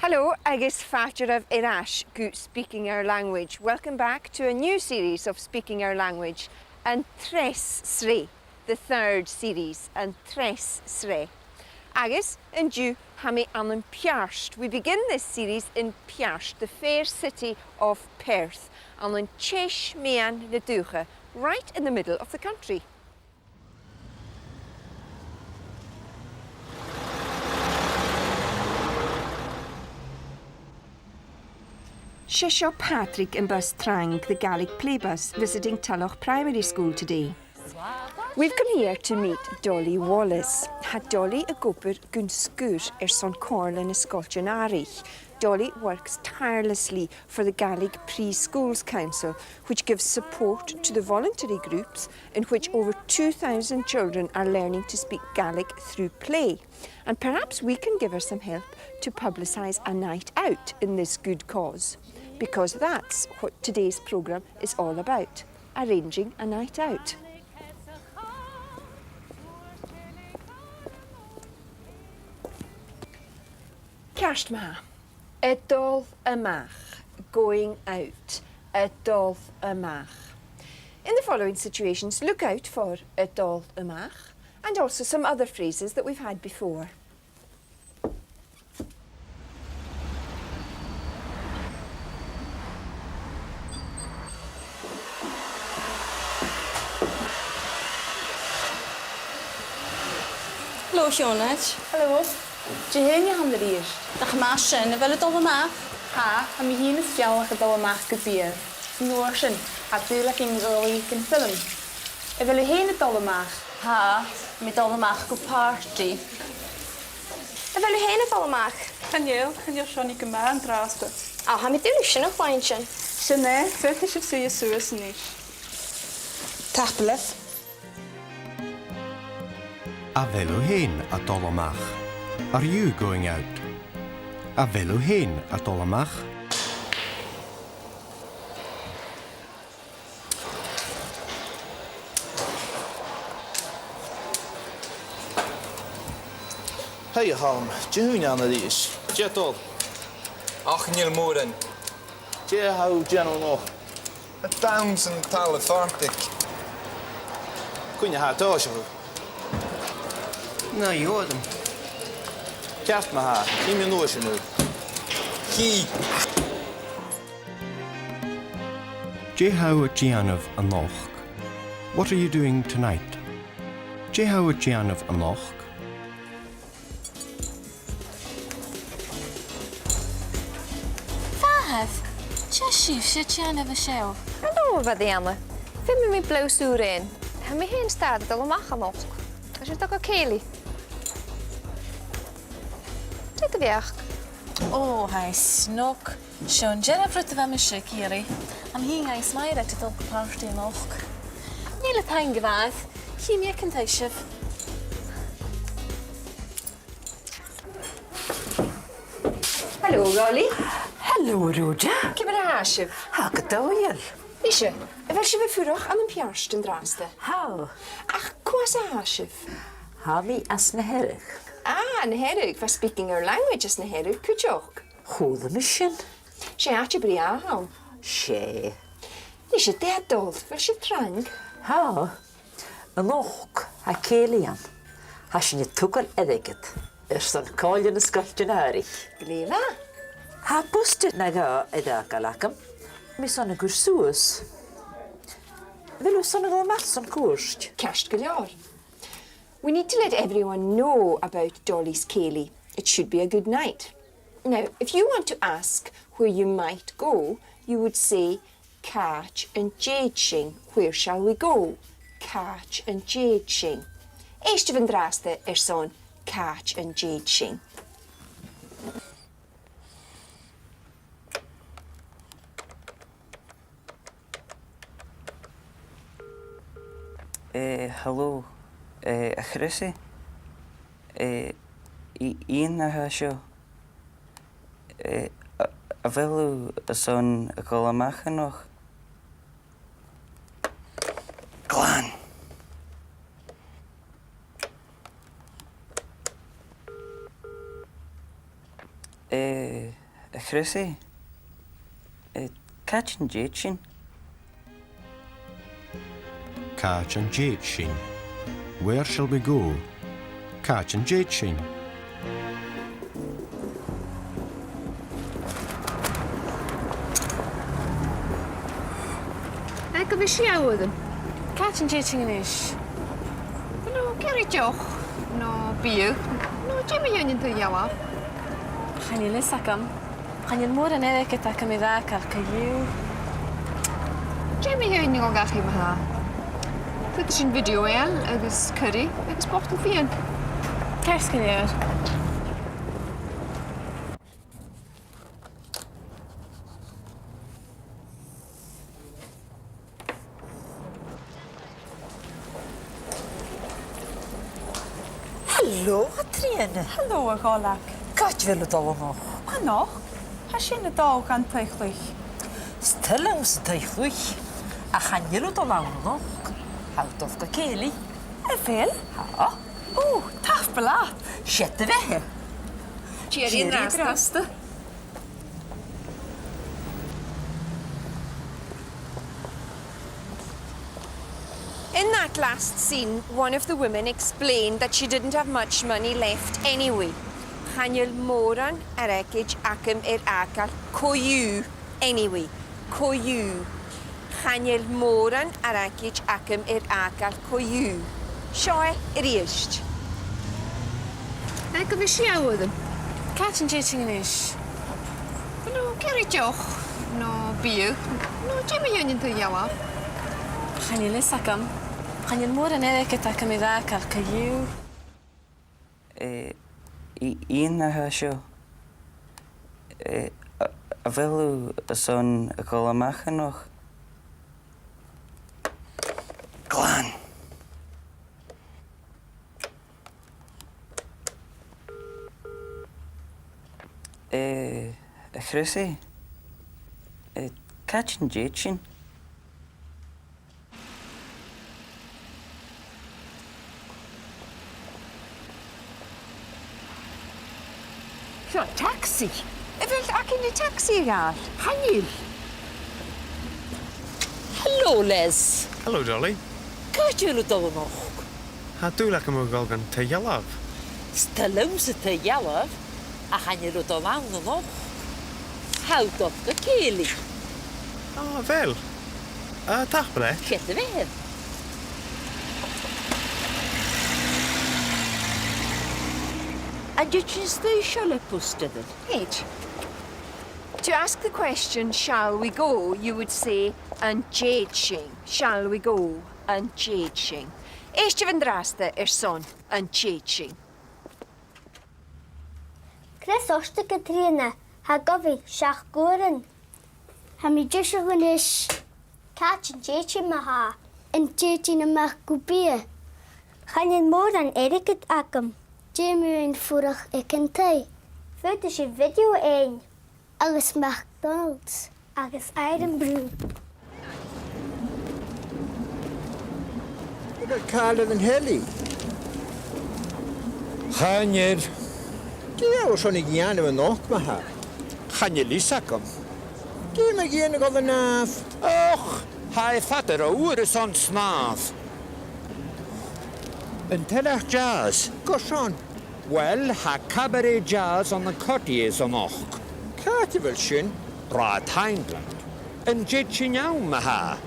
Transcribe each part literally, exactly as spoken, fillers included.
Hello, agus fàilte oirbh air ais gu Speaking Our Language. Welcome back to a new series of Speaking Our Language, an treas sreath, the third series, an treas sreath. Agus an-diugh tha mi ann am Peairt. We begin this series in Peairt, the fair city of Perth, ann an teis-meadhan na dùthcha, right in the middle of the country. 'S e seo Pàdraig am bus trang, the Gaelic play bus, visiting Tulloch Primary School today. We've come here to meet Dolly Wallace. Tha Dolly ag obair gun sgur airson Comhairle nan Sgoiltean-àraich. Dolly works tirelessly for the Gaelic Preschools Council, which gives support to the voluntary groups in which over two thousand children are learning to speak Gaelic through play. And perhaps we can give her some help to publicise a night out in this good cause, because that's what today's programme is all about, arranging a night out. Ceart ma-thà. A' dol a-mach, going out, a' dol a-mach. In the following situations, look out for a' dol a-mach and also some other phrases that we've had before. Hello, Sheonaid. Hello. Dè tha thu a' dèanamh a-rithist? Nach math sin, a bheil thu a' dol a-mach? Tha, tha mi fhìn is Gealach a' dol a-mach gu bìo. An uair sin, tha dùil againn a dhol a chluich film. A bheil thu fhèin a' dol a-mach? Tha, tha mi a' dol a-mach gu pàrtaidh. A bheil thu fhèin a' dol a-mach? Chan eil, chan eil Seonaidh gu math an-dràsta. Ò, tha mi duilich sin a chluinntinn. Sin e, faodaidh sibh suidhe suas a-nis. Tapadh leibh. A bheil thu fhèin a' dol a-mach? Are you going out? A bheil thu fhèin a' dol a-mach? Hey, a Chaluim, dè tha thu a' dèanamh a-rithist? Dè tha dol? Ach, chan eil mòran. Dè tha thu a' dèanamh a-nochd? A' dannsa san talla-phàrtaidh. Cuin a tha thu a' tòiseachadh? An-diugh. Ceart ma-thà, chì mi an uair sin thu. Chì. Dè tha thu a' dèanamh a-nochd? What are you doing tonight? Dè tha thu a' dèanamh a-nochd? Fathaibh, dè tha sibhse a' dèanamh an seo? Chan eil mòran ri dhèanamh. Feumaidh mi blouse ùr fhaighinn. Tha mi fhìn 's tu a' dol a-mach a-nochd. Tha sibh a' dol gu cèilidh? Dè do bheachd? Ò, tha e snog. Seo an dearbh rud a bha mise ag iarraidh. Tha mi fhìn agus Mairead a' dol gu pàrtaidh a-nochd. Mìle taing, a Mhairead. Chì mi an uair sin sibh. Hello, Rolly. Hello, Rhoda. Ciamar a tha sibh? Tha gu dòigheil. Nise, a bheil sibh a' fuireach ann am Peairt an-dràsta? Tha. Ach cò às a tha sibh? Tha mi às na Hearadh. Ah, na Hearadh. Bha Speaking Our Language às na Hearadh cuideachd. Chuala mi sin. 'S e àite brèagha a th' ann. 'S e. Nise, dè tha dol? A bheil sibh trang? Tha. A-nochd, tha cèilidh ann. Tha sinn a' togail airgead airson Comhairle nan Sgoiltean-àraich. Glè mhath. Tha post-it no dhà air fhàgail agam. Tha mi airson a chur suas. A bheil thu airson a dhol a-mach son cuairt? Ceart gu leòr. We need to let everyone know about Dolly's cèilidh. It should be a good night. Now, if you want to ask where you might go, you would say, "Càit an tèid sinn?" Where shall we go? Càit an tèid sinn? Èistibh an-dràsta airson càit an tèid sinn. Eh, hello. Eh, a Chrissy? Eh, I-, Iain a tha seo. Eh, a, a bheil thu airson a dhol a-mach a-nochd? Glan. Eh, Chrissy, eh, càit an tèid sinn? Càit an tèid sinn? Where shall we go? Càit an tèid sinn? Agus bha sinn a' dol. Càit an tèid sinn a-nis? No, gearradh deoch, no biadh, no dè mu dheidhinn an taigh-dhealbh? Chan eil fhios agam. Chan eil mòran airgid agam air fhàgail co-dhiù. Dè mu dheidhinn a dhol dhachaigh ma-thà? Faodaidh sinn video a ghabhail agus curry agus botal fìon. Ceart gu leòr. Halò, a Chatrìona. Halò, a Dhòmhnaill. Càit a bheil thu a' dol a-nochd? A-nochd? Tha sinn a' dol dhan taigh-cluich. 'S toil leamsa taigh-cluich, ach chan eil thu a' dol ann a-nochd. Tha thu a' dol gu cèilidh. A bheil? Tha. Ò, tapadh leat. Siuthad a-rithist. Tìoraidh an-dràsta. In that last scene, one of the women explained that she didn't have much money left anyway. Chan eil mòran airgid agam air fhàgail co-dhiù. Anyway, co-dhiù. Chan eil mòran airgid agam air fhàgail co-dhiù. Seo e a-rithist. Agus bha sinn a' dol. Càit an tèid sinn a-nis? No, gearradh deoch, no biadh, no dè mu dheidhinn an taigh-dhealbh? Chan eil fhios agam. Chan eil mòran airgid agam air fhàgail co-dhiù. Eh, i-, Iain a tha seo. Eh, a, a bheil thu airson a dhol a-mach a-nochd? Glan. Eh, a Chrissy. Eh, càit an tèid sinn? Seo tagsaidh. A bheil againne tagsaidh a ghabhail? Chan eil. Hello, Les. Hello, Dolly. Càit a bheil thu a' dol a-nochd? Tha dùil agam a dhol dhan taigh-dhealbh. 'S toil leamsa taigh-dhealbh, ach chan eil thu a' dol ann a-nochd. Tha thu a' dol gu cèilidh. Ò, a bheil? Eh, tapadh leat. Siuthad a-rithist. An tèid sinn a-staigh seo le post-it? Tèid. To ask the question, "Shall we go?" you would say, "An tèid sinn?" Shall we go? An tèid sinn? Èistibh an-dràsta airson an tèid sinn. Greas ort, a Chatrìona, tha gu bhith seachd uairean. Tha mi deiseil a-nis. Càit an tèid sinn ma-thà? An tèid sinn a-mach gu bìo? Chan eil mòran airgid agam. Dè mu dheidhinn fuireach aig an taigh? Faodaidh sinn video fhaighinn. Agus McDonald's. Agus Irn-Bru. A bheil càil air an telly? Chan eil. Dè tha thu airson a dhèanamh a-nochd ma-thà? Chan eil fhios agam. Dè mu dheidhinn a dhol a shnàmh? Och, tha e fada ro fhuar airson snàmh. An toil leat jazz? Carson? Uill, tha cabaret jazz ann an Courtiers a-nochd. Càit a bheil sin? Rathad Hindland. An tèid sinn ann ma-thà?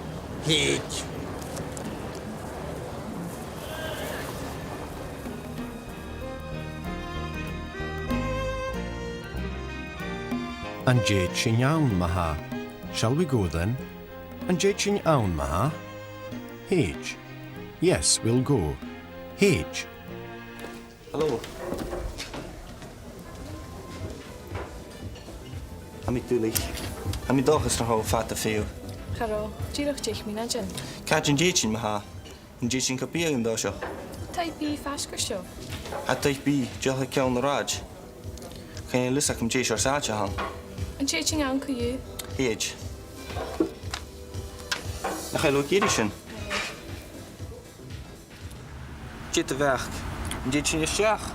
Thèid. An tèid sinn ann ma-thà? Shall we go then? An tèid sinn ann ma-thà? Thèid. Yes, we'll go. Thèid. Hello. Tha mi duilich. Tha mi an dòchas nach eil thu fada fhèin. Cha robh, dìreach deich mionaidean. Càit an tèid sinn ma-thà? An tèid sinn gu biadh an toiseach? Taigh-bìdh faisg air seo. Tha taigh-bìdh dìreach aig ceann an rathaid. Chan eil fhios agam dè seòrsa àite a th' ann. An tèid sinn ann co-dhiù? Thèid. Nach eil thu ag iarraidh sin? Dè do bheachd? An tèid sinn a-steach?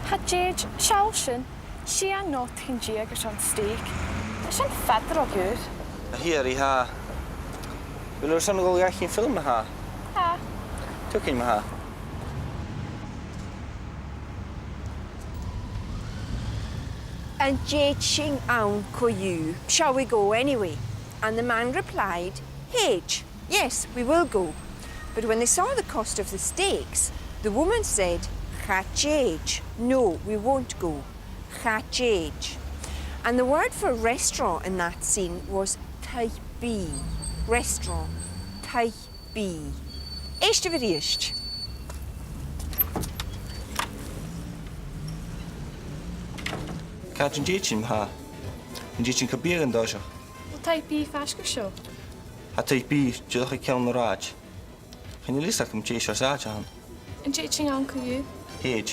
Cha tèid, seall sin. Sia notaichean deug airson steak. Tha sin fada ro dhaor. A Thierry, tha. A bheil thu airson a dhol a dh'fhaicinn film, ma-thà? Tha. Tiugainn, ma-thà. An tèid sinn ann co-dhiù? Shall we go anyway? And the man replied, "Thèid, yes, we will go." But when they saw the cost of the steaks, the woman said, "Cha tèid, no, we won't go. Cha tèid." And the word for restaurant in that scene was taigh-bìdh. Restaurant, taigh-bìdh. Èistibh a-rithist. Càit an tèid sinn, ma-thà? An tèid sinn gu biadh an toiseach? Bheil taigh-bìdh faisg air seo? Tha taigh-bìdh dìreach aig ceann an rathaid. Chan eil fhios agam dè seòrsa àite a th' ann. An tèid sinn ann co-dhiù? Thèid.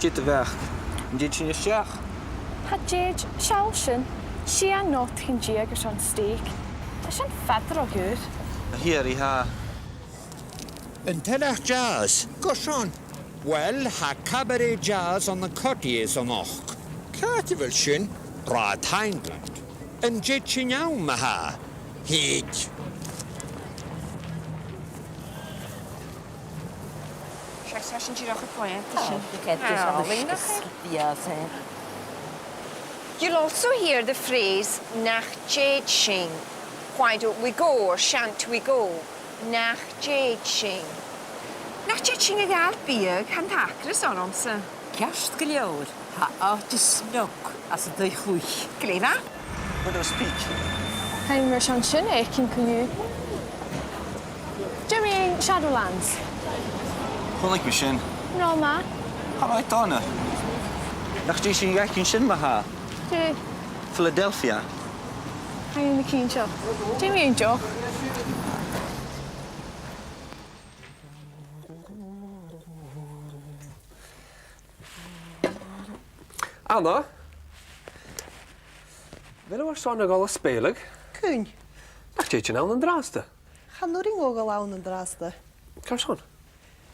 Dè do bheachd? An tèid sinn a-steach? Cha tèid, seall sin. Sia notaichean deug airson steak. Tha sin fada ro dhaor. A Thierry, tha. An toileach jazz? Carson? Uill, tha cabaret jazz ann an Courtiers a-nochd. Càit a bheil sin? Rathad Hindland. An tèid sinn ann, ma-thà? Thèid. Seadh, tha sin dìreach a' coimhead, tha sin. Oh, look at this. Ah, well, look at this. Yes, eh. You'll also hear the phrase, "Nach tèid sinn?" Why don't we go, or shan't we go? Nach tèid sinn? Nach tèid sinn a ghabhail biadh? Tha an t-acras ormsa. Ceart gu leòr. Tha àite snog anns an taigh-chluich. Glè mhath. Widow's Peak. Chan eil mi airson sin fhaicinn co-dhiù. Dè mu dheidhinn Shadowlands? Chunnaic mi sin. An robh e math? Cha robh e dona. Nach tèid sinn a dh'fhaicinn sin, ma-thà? Dè? Philadelphia. Chan eil mi cinnteach. Dè mu dheidhinn deoch? Anna, a bheil thu airson a dhol a spèileadh? Cuin? Nach tèid sinn ann an-dràsta? Chan urrainn dhomh a dhol ann an-dràsta. Carson?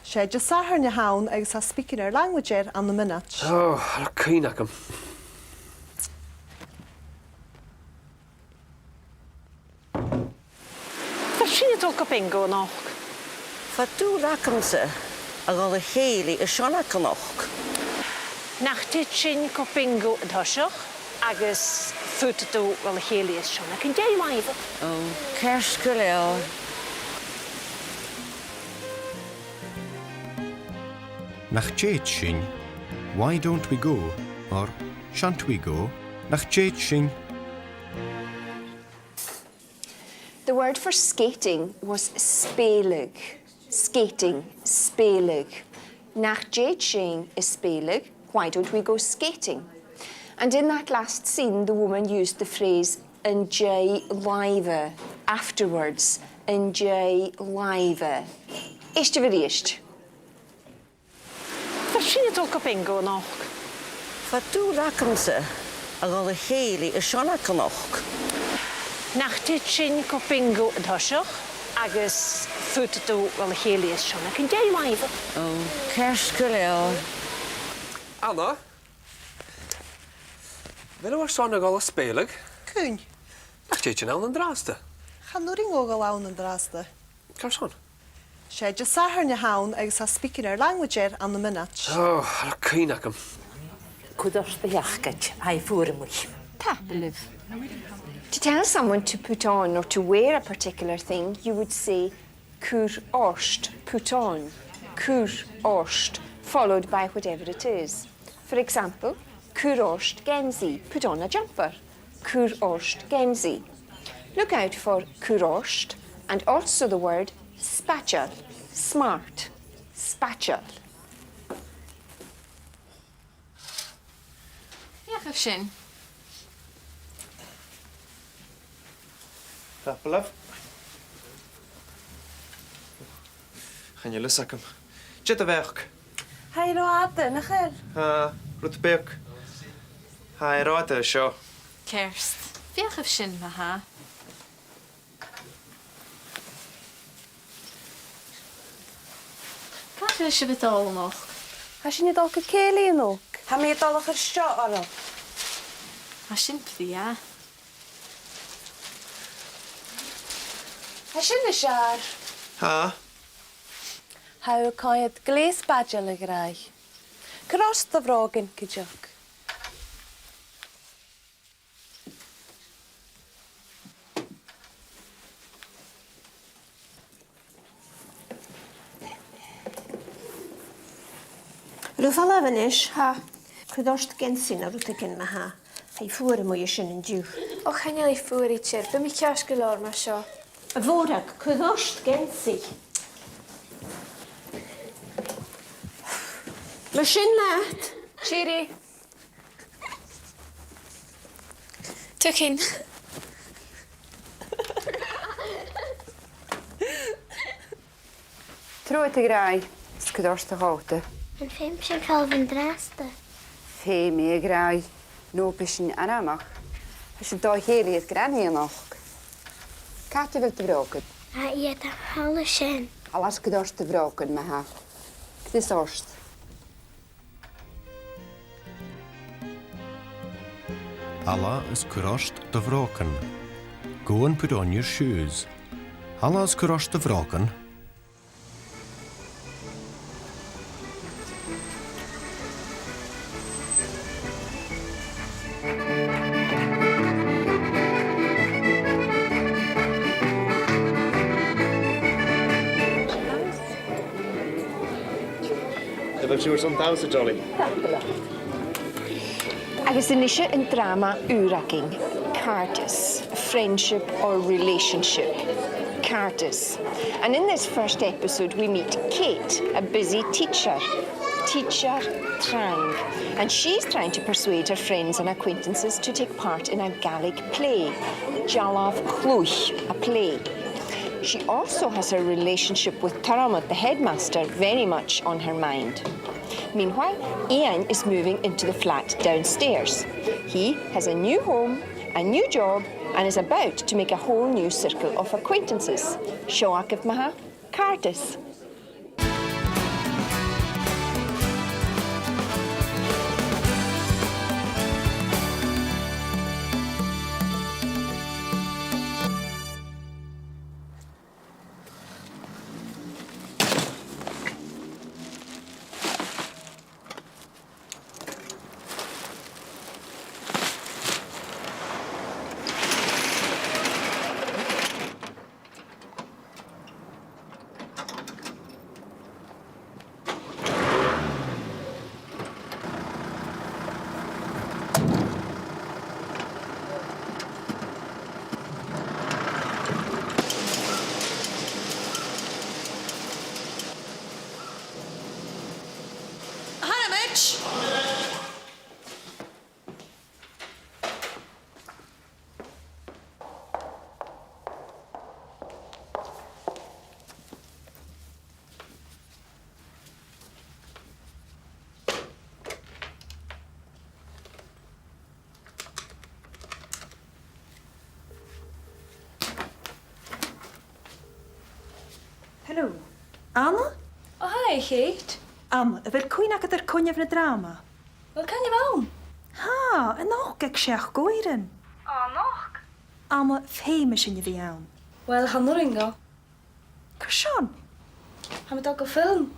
'S e Disathairne a th' ann agus tha Speaking Our Language air ann am mionaid. Ò, tha cuimhne agam. Tha sinne a' dol gu bingo a-nochd. Bha dùil agamsa a dhol a chèilidh airson a-nochd. Nach tèid sinn gu bingo an toiseach agus faodaidh tu a dhol a chèilidh airson a' chèilidh làimhe. Ò, ceart gu leòr. Nach tèid sinn, why don't we go? Or shan't we go? Nach tèid sinn. The word for skating was spèileadh. Skating, spèileadh. Nach tèid sinn a spèileadh, why don't we go skating? And in that last scene, the woman used the phrase an dèidh làimhe, afterwards, an dèidh làimhe. Èistibh a-rithist. Tha sinne a' dol gu bingo a-nochd. Bha dùil agamsa a dhol a chèilidh airson a-nochd. Nach tèid sinn gu bingo an toiseach agus faodaidh tu a dhol a chèilidh airson a' chèilidh làimhe. Ò, ceart gu leòr. Anna, a bheil thu airson a dhol a spèileadh? Cuin? Nach tèid sinn ann an-dràsta? Chan urrainn dhomh a dhol ann an-dràsta. Carson? 'S e Disathairne a th' ann agus tha Speaking Our Language air ann am mionaid. Ò, tha cuimhne agam. Cuir ort do sheacaid, tha i fuar a-muigh. Tapadh leibh. To tell someone to put on or to wear a particular thing, you would say, cuir ort, put on, cuir ort, followed by whatever it is. For example, cuir ort geansaidh, put on a jumper. Cuir ort geansaidh. Look out for cuir ort and also the word spaideil, smart, spaideil. Feuchaibh sin. Tapadh leibh. Chan eil fhios agam. Dè do bheachd? Tha e ro fhada, nach eil? Tha, rud beag. Tha e ro fhada seo. Ceart. Feuchaibh sin ma-thà. Càit a bheil sibh a' dol a-nochd? Tha sinn a' dol gu cèilidh a-nochd. Tha mi a' dol a chur seo oirbh. Tha sin brèagha. Tha sin nas fheàrr. Tha. Tha thu a' coimhead glè sbaideil, a ghràidh. Cuir ort do bhrògan cuideachd. A bheil thu a' falbh a-nis? Tha. Cuir ort geansaidh no rudeigin ma-thà. Tha i fuar a-muigh an sin an-diugh. Och, chan eil i fuar idir. Bidh mi ceart gu leòr mar seo. A Mhòrag, cuir ort geansaidh. Mar sin leat. Tìoraidh. Tiugainn. Trobhad, a ghràidh, is cuir ort do chòta. Am feum sinn falbh an-dràsta? Feumaidh, a ghràidh, no bidh sinn anmoch. Tha sinn a' dol a chèilidh aig Granny a-nochd. Càit a bheil do bhrògan? Tha iad a' falbh an sin. Thalla is cuir ort do bhrògan ma-thà. Crios ort. Thalla is cuir ort do bhrògan. Go and put on your shoes. Thalla is cuir ort do bhrògan. Tapadh leibh, Dolly. Agus a-nise an dràma ùr againn, Càirdeas, friendship or relationship. Càirdeas. And in this first episode we meet Kate, a busy teacher. Teacher trang. And she's trying to persuade her friends and acquaintances to take part in a Gaelic play, Dealbh Chluich, a play. She also has her relationship with Tormod, the headmaster, very much on her mind. Meanwhile, Iain is moving into the flat downstairs. He has a new home, a new job, and is about to make a whole new circle of acquaintances. Seo agaibh ma-thà, Càirdeas. Tha mi a-nis. Hello. Anna? Ò, hi, a Cheit. Anna, a bheil cuimhne agad air coinneamh na dràma? Uill, coinneamh ann. Tha, a-nochd aig seachd uairean. Ò, a-nochd? Anna, feumaidh sinn a bhith ann. Uill, chan urrainn dhomh. Carson? Tha mi a' dol gu film.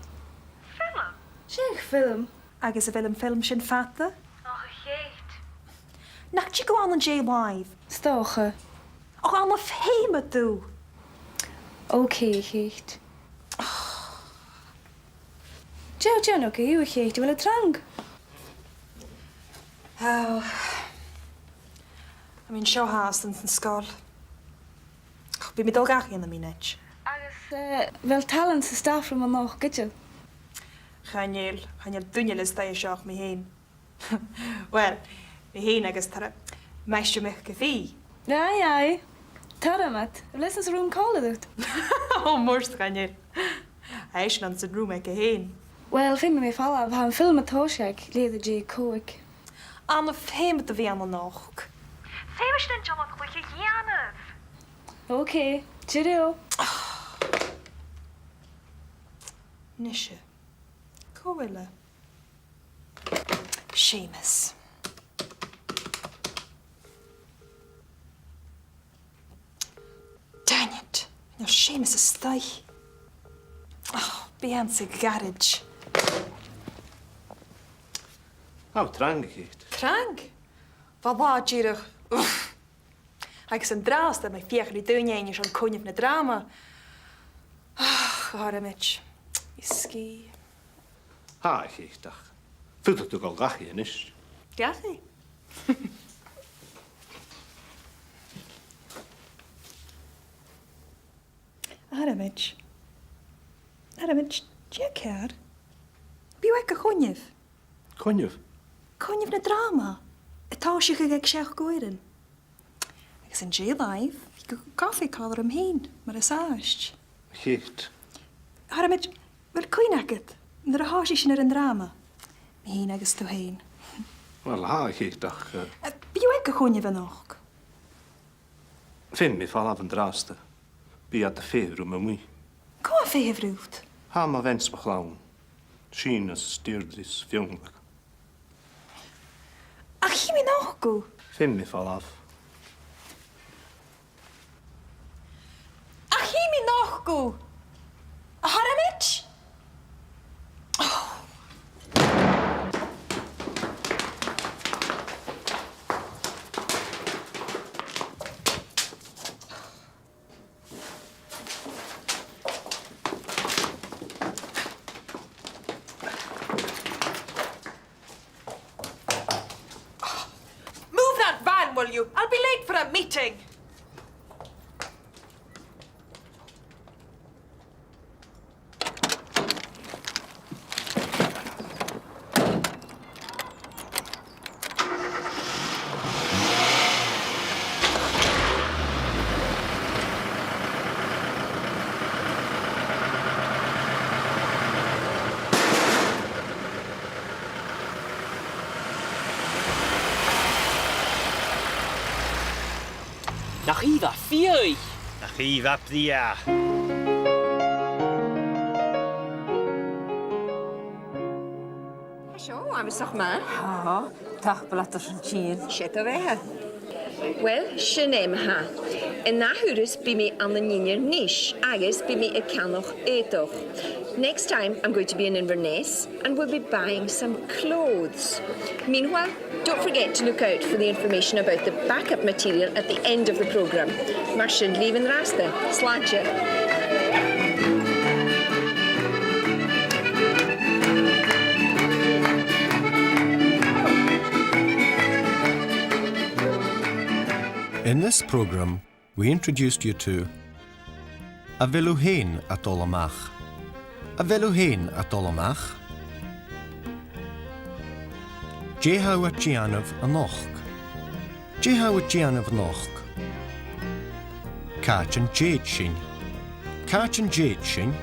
Film? Seadh, film. Agus a bheil am film sin fada? Ach, a Cheit. Nach tig thu ann an dèidh làimh? 'S dòcha. Och, Anna, feumaidh tu. Ok, a Cheit. Dè, dè an-diugh, a Cheit, a bheil thu trang? Ò. Tha mi an seo fhathast anns an sgoil. Bidh mi a' dol dhachaigh ann am mionaid. Agus, eh, a bheil talent sa staff room a-nochd idir? Chan eil, chan eil duine le staigh an seo ach mi fhèin. Uill, mi fhèin agus Tor-, Maighstir MacPhì. Aye, aye. Tormod. A bheil esan sa rùm còmhla riut? Ò, mòr 's chan eil. Tha esan anns an rùm aige fhèin. Uill, feumaidh mi falbh, tha am film a' tòiseachadh leth-uair an dèidh còig. Anna, feumaidh tu bhith ann a-nochd. Feumaidh sinn an dealbh-chluich a dhèanamh. Ok, tìoraidh. Nise. Cò eile? Seumas. Dang it! Chan eil Seumas a-staigh. Och, bidh e anns a' gharaids. Tha thu trang, a Cheit. Trang? Bha latha dìreach, uff. Agus an-dràsta, tha mi a' feuchainn ri daoine fhaighinn airson coinneamh na dràma. Och, a Thormoid. Bidh sgìth. Tha, a Cheit, ach faodaidh tu a dhol dhachaigh a-nis. Dhachaigh? A Thormoid. A Thormoid, dè tha ceàrr? Am bi thu aig a' choinneamh? Coinneamh? Coinneamh na dràma. A' tòiseachadh aig seachd uairean. Agus an dèidh làimh, bidh cofaidh còmhla rium fhìn, mar as àbhaist. A Cheit. A Thormoid, a bheil cuimhne agad, nuair a thòisich sinn air an dràma? Mi fhìn agus tu fhèin. Uill, tha, a Cheit, ach, eh, am bi thu aig a' choinneamh a-nochd? Feumaidh mi falbh an-dràsta. Bidh iad a' feitheamh rium a-muigh. Cò tha a' feitheamh riut? Tha mo bhean 's mo chlann. Sìne is Deirdre is Fionnlagh. Ach chì mi a-nochd thu. Feumaidh mi falbh. Ach chì mi a-nochd thu. A Thormoid? Move that van, will you? I'll be late for a meeting. Nach i a bha fiadhaich! Nach i a bha brèagha! Seo, am bi seo math? Tha, tapadh leat airson tighinn. 'S e do bheatha. Uill, sin e ma-thà. An ath thuras bidh mi ann an Inbhir Nis agus bidh mi a' ceannach aodach. Next time I'm going to be in Inverness and we'll be buying some clothes. Meanwhile, don't forget to look out for the information about the backup material at the end of the programme. Mar sin leibh an-dràsta. Slàinte. In this programme, we introduced you to: A bheil thu fhèin a' dol a-mach? A bheil thu fhèin a' dol a-mach? Dè tha thu a' dèanamh a-nochd? Dè tha thu a' dèanamh a-nochd? Càit an tèid sinn? Càit an tèid sinn?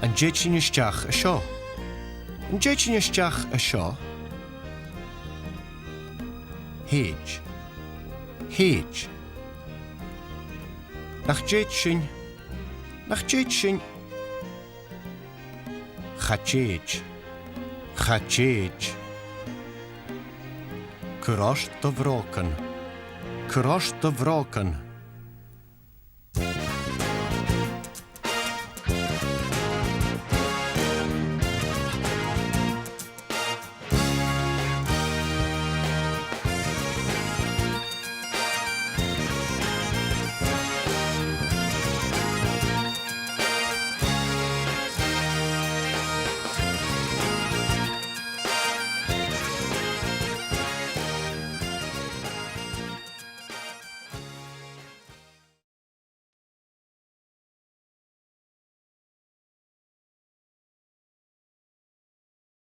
An tèid sinn a-steach an seo? An tèid sinn a-steach an seo? Thèid. Thèid. Nach tèid sinn? Nach tèid sinn? Cha tèid. Cha tèid. Cuir ort do bhrògan. Cuir ort do bhrògan.